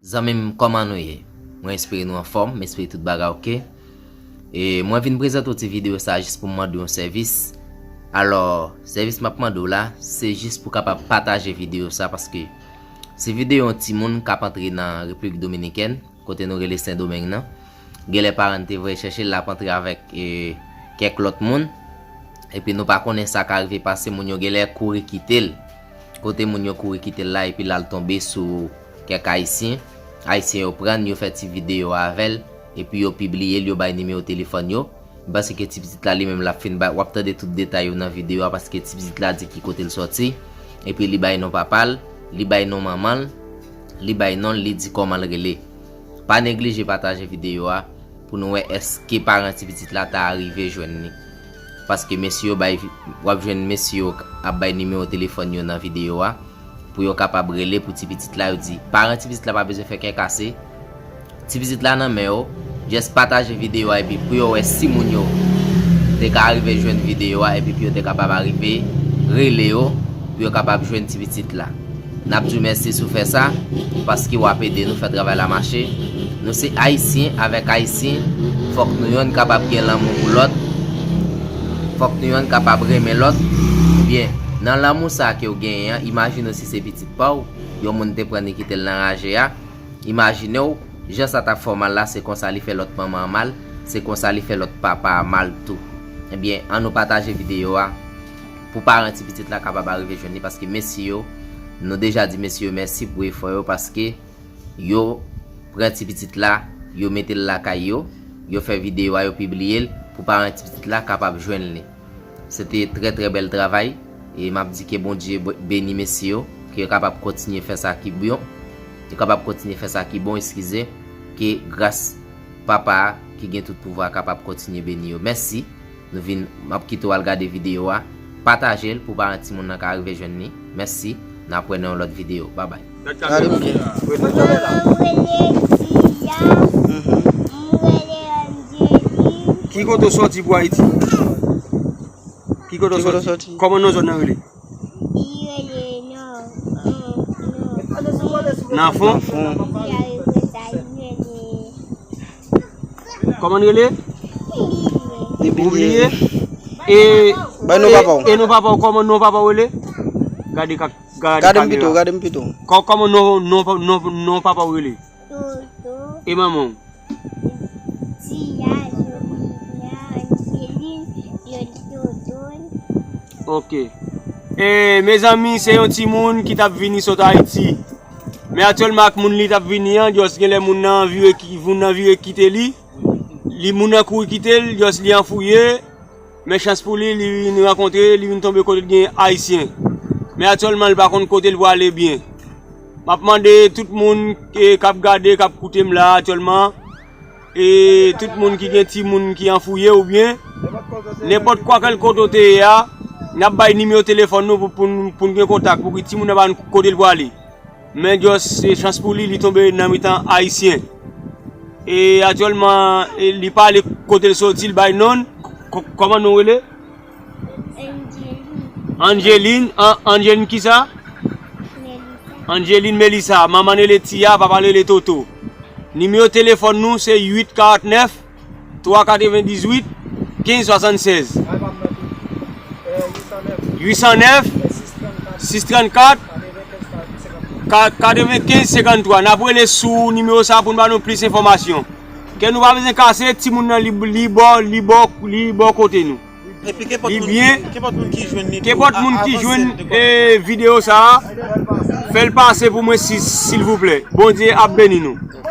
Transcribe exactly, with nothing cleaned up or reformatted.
Zanmi m, kòman nou ye? Mwen espere nou anfòm, m espere tout bagay oke. E mwen vin prezante w ti videyo sa jis pou m mande w yon sèvis. Alò, sèvis m ap mande w la, se jis pou w kapab pataje videyo sa, paske se videyo yon timoun k ap antre nan Repiblik Dominikèn, kote nou rele Sendomeng nan. Genlè paran te voye chèche l, l ap antre avèk, e, kèk lòt moun. Epi nou pa konnen sa ka rive pase, moun yo genlè kouri kite l. Kote moun yo kouri kite l la, epi l al tonbe sou kèk Ayisyen. Ayisyen yo pran l, yo fè ti videyo avè l, epi yo pibliye l, yo bay nimewo telefòn yo. M panse ke ti pitit la li menm l ap fin bay, w ap tande tout detay yo nan videyo a, paske ti pitit la di ki kote l sòti, epi li bay non papa l, li bay non manman l, li bay non l, li di kòman l rele. Pa neglije pataje videyo a pou nou wè èske paran ti pitit la ta rive jwenn li. Paske mesye yo bay, w ap jwenn mesye yo ap bay nimewo telefòn yo nan videyo a pou yo kapab rele pou ti pitit la, yo di, paran ti pitit la pa bezwen fè kè kase, ti pitit la nan men yo, just pataje videyo a epi pou yo wè si moun yo te ka rive jwenn videyo a epi pou yo te kapab arive rele yo pou yo kapab jwenn ti pitit la. N ap di w mèsi si w fè sa, paske w ap ede nou fè travay la mache. Nou se Ayisyen avèk Ayisyen, fòk nou yonn kapab gen lanmou pou lòt, fòk nou yonn kapab renmen lòt. Ebyen, nan lanmou sa ke w genyen an, imajine w si se pitit pa w, yon moun te pran li kite l nan raje a. Imajine w, jan sa t ap fè w mal la, se konsa li fè lòt manman an mal, se konsa li fè lòt papa a mal tou. Ebyen, ann nou pataje videyo a pou paran ti pitit la kapab arive jwenn li, paske mesye yo, nou deja di mesye yo mèsi pou efò yo, paske yo pran ti pitit la, yo mete l lakay yo, yo fè videyo a, yo pibliye l pou paran ti pitit la kapab jwenn li. Se te trè, trè bèl travay. E m ap di ke Bondye b-, beni mesye yo, ke yo kapab kontinye fè sa ki bon, yo kapab kontinye fè sa ki bon, eskize, ke gras Papa a ki gen tout pouvwa a kapab kontinye beni yo. Mèsi. Nou vin, m ap kite w al gade videyo a. Pataje l pou paran timoun nan ka rive jwenn li. Mèsi. N ap wè nan yon lòt videyo. Babay. Gade m byen. Mwen rele Tia. Mhm. Mwen rele Angeline. Ki kote w sòti pou Ayiti? Ki kote w sòti? Kòman non zòn nan rele? Li rele non, non, non. Nan fon? Nan fon. Li rele Kòman l rele? Depi li bliye. E, bay non e, papa w. E non papa w, kòman non papa w rele? Gade ka-, gade kamera. Gade m pito, gade m pito. Kò-, kòman non, non, non, non papa w rele? Toto. E manman w? Tia, Jovina, Angeline, Joli Toto. Ok. E, mezanmi, se yon timoun ki t ap vini sot Ayiti. Men aktyèlman ak moun li t ap vini an, just genlè moun nan vire ki-, moun nan vire kite li. Li, moun nan kouri kite l, just li anfouye. Men chans pou li, li vin rankontre, li vin tonbe kote l gen Ayisyen. Men aktyèlman, li pa konn kote l prale byen. M ap mande tout moun, e, k ap gade, k ap koute m la aktyèlman, e tout moun ki gen timoun ki anfouye oubyen nenpòt kwa kèl kote w te ye a, n ap bay nimewo telefòn nou pou, pou, n- pou n gen kontak, pou ki timoun nan pa konn kote l prale. Men just, se chans pou li, li tonbe nan mitan Ayisyen. E aktyèlman, e li pa ale kote l soti, l bay non l. Kò-, kòman non w rele? Angeline. Angeline, An-, Angeline kisa? Melissa. Angeline Melissa. Manman l rele Tia, papa l rele Toto. Nimewo telefòn nou se uit karant nèf, twa katrevendizuit, kenz swasannsèz. Uit san nèf, sis trannkat, ka-, katrevenkenz senkanntwa. N ap rele sou nimewo sa pou n ba nou plis enfòmasyon. Kè nou pa bezwen kase, timoun nan li, li bò, li bò, li bò kote nou. Epi kenpòt moun ki, kenpòt moun ki jwenn li tou, kenpòt moun ki jwenn, e, videyo sa a, fè l pase pou mwen si, silvouplè. Bondye ap beni nou.